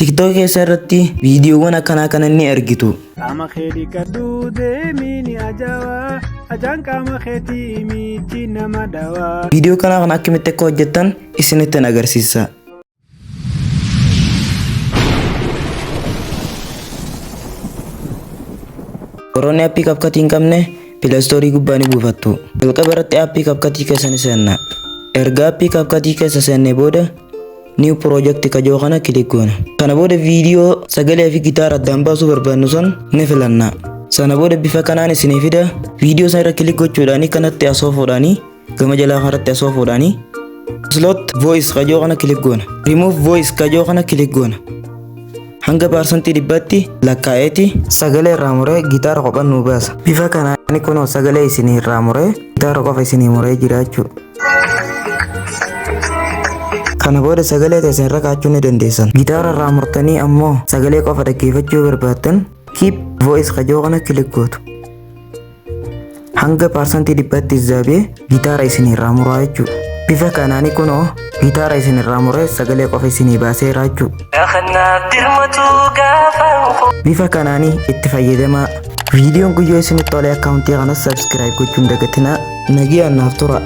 TikTok keessa irratti viidiyoowwan akkanaa kana ni argitu. Qaama kee dhiqadhu deemii ni ajaa'aa. Ajaan qaama keetii miichi nama dhawaa. Viidiyoo kanaa kana akkamitti akka hojjettan isinittin agarsiisa. Warroonni aappii CapCut hin qabne Play Store gubbaa ni buufattu. Jalqaba irratti aappii CapCut keessa ni seenna. Erga aappii CapCut keessa seennee booda New Project kajoo kana click goona. Kana booda viidiyoo sagalee fi gitaara addaan baasuu barbaannu san ni filanna. Sana booda bifa kanaan isinii fida. Viidiyoo sana irra click gochuudhaanii kanatti asoofuudhaanii gama jalaa kanatti asoofuudhaanii Slot Voice kajoo kana click goona. Remove Voice kajoo kana click goona. Hanga 100%tti lakkaa'eeti sagalee irraa muree gitaara kophan nuu baasa. Bifa kanaan kunoo sagalee isinii irraa muree gitaara qofa isinii muree jira jechuudha. Kana booda sagalee teessan irra kaa'achuu ni dandeessan. Gitaara irraa murtanii ammoo sagalee qofa dhaggeeffachuu barbaaddan Keep Voice kajoo kana click gootu. Hanga 100%tti zaabee gitaara isin irraa muraa jechuudha. Bifa kanaani kunoo gitaara isin irraa muree sagalee qofa isinii baaseera jechuudha. Bifa kanaani itti fayyadamaa. Viidiyoon guyyoo isinitti tole akkaawuntii kanas subscribe gochuun dagatinaa. Nagiyaan naaf tura.